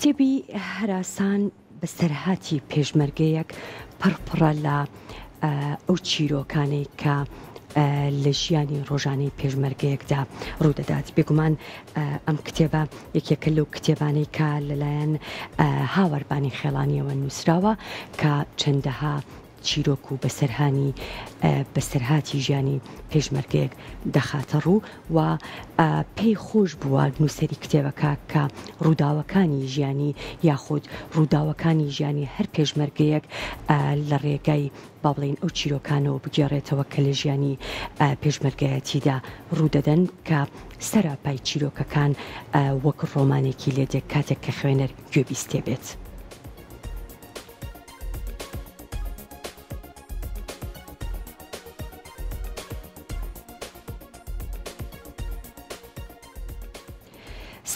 کتێبی هەراسان بەسەرهاتی پێشمەرگەیەک پڕ پڕە لە ئەو چیرۆکانەی کە لە ژیانی ڕۆژانەی پێشمەرگەیەکدا ڕوودەدات. بێگومان ئەم کتێبە یەکێکە لەو کتێبانەی کە لەلایەن هاوار بانی خێڵانیەوە نووسراوە کە چەندەها چیرۆک و بەسەرهانی بەسەرهاتی ژیانی پێشمەرگەیەک دەخاتە ڕوو و پێی خۆش بووە نووسەری کتێبەکە کە ڕووداوەکانی ژیانی یاخود ڕووداوەکانی ژیانی هەر پێشمەرگەیەک لە ڕێگای با بڵێین ئەو چیرۆکانەوە بگێڕێتەوە کە لە ژیانی پێشمەرگایەتیدا ڕوودەدەن کە سەراپای چیرۆکەکان وەک ڕۆمانێکی لێدێک کاتێک کە خوێنەر گوێبیستێ بێت.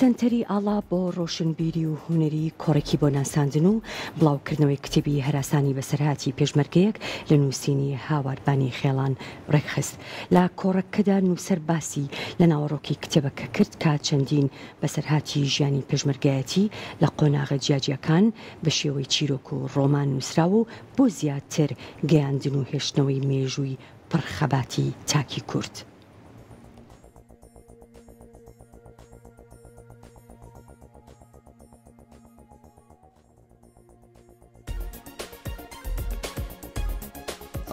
سەنتەری ئاڵا بۆ ڕۆشنبیری و هونەری کۆڕێکی بۆ ناساندن و بڵاوکردنەوەی کتێبی هەراسانی بەسەرهاتی پێشمەرگەیەک لە نووسینی هاوار بانی خێڵان ڕێکخست. لە کۆڕەکەدا نووسەر باسی لە ناوەڕۆکی کتێبەکە کرد کە چەندین بەسەرهاتی ژیانی پێشمەرگایەتی لە قۆناغە جیاجیاکان بە شێوەی چیرۆک و ڕۆمان نووسراوە و بۆ زیاتر گەیاندن و هێشتنەوەی مێژووی پڕ خەباتی تاکی کورد.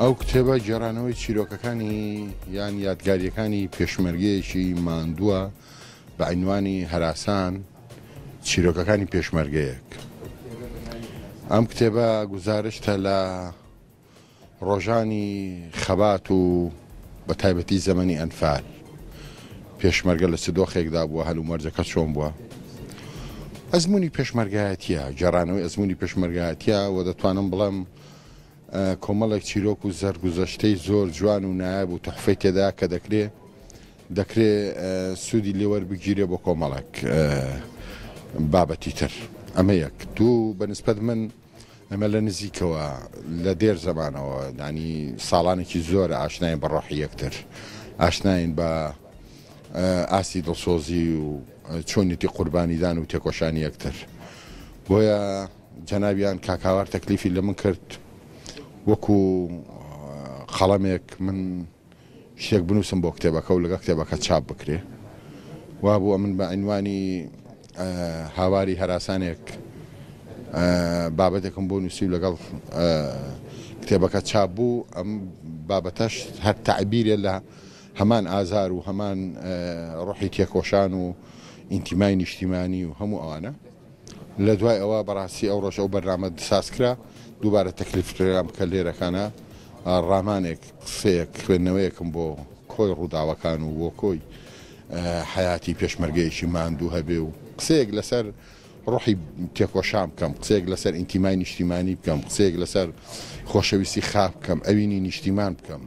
ئەو کتێبە گێڕانەوەی چیرۆکەکانی یان یادگاریەکانی پێشمەرگەیەکی ماندووە بە عینوانی هەراسان چیرۆکەکانی پێشمەرگەیەک. ئەم کتێبە گوزارشتە لە ڕۆژانی خەبات و بە تایبەتی زەمەنی ئەنفال پێشمەرگە لە چ دۆخێکدا بووە، هەلومەرجەکە چۆن بووە. ئەزموونی پێشمەرگایەتییە، گێڕانەوەی ئەزموونی پێشمەرگایەتییە و دەتوانم بڵێم کۆمەڵێک چیرۆک و زەرگوزەشتەی زۆر جوان و نایاب و توحفەی تێدایە کە دەکرێ دەکرێ سوودی لێ وەربگیرێ بۆ کۆمەڵێک بابەتی تر. ئەمە یەک. دوو، بە نسبەت من ئێمە لە نزیکەوە لە دێر زەمانەوە یانی ساڵانێکی زۆرە ئاشناین بە ڕۆحی یەکتر، ئاشناین بە ئاستی دڵسۆزی و چۆنیەتی قوربانیدان و تێکۆشانی یەکتر. بۆیە جەنابیان کاک هاوار تەکلیفی لە من کرد وەکو قەڵەمێک من شتێک بنووسم بۆ کتێبەکە و لەگەڵ کتێبەکە چاپ بکرێ. وابوو ئەمن بە عینوانی هاواری هەراسانێک بابەتێکم بۆ نووسی و لەگەڵ کتێبەکە چاپ بوو. ئەم بابەتەش هەر تەعبیرێ لە هەمان ئازار و هەمان ڕۆحی تێکۆشان و ئینتیمای نیشتیمانی و هەموو ئەوانە. لە دوای ئەوە بەڕاستی ئەو ڕۆژ ئەو بەرنامە ساز کرا، دووبارە تەکلیف کرام کە لێرەکانە ڕامانێک، قسەیەک، خوێندنەوەیەکم بۆ کۆی ڕووداوەکان و بۆ کۆی حەیاتی پێشمەرگەیەکی ماندوو هەبێ و قسەیەک لەسەر ڕۆحی تێکۆشان بکەم، قسەیەک لەسەر ئینتیمای نیشتیمانی بکەم، قسەیەک لەسەر خۆشەویستی خاک بکەم، ئەوینی نیشتیمان بکەم.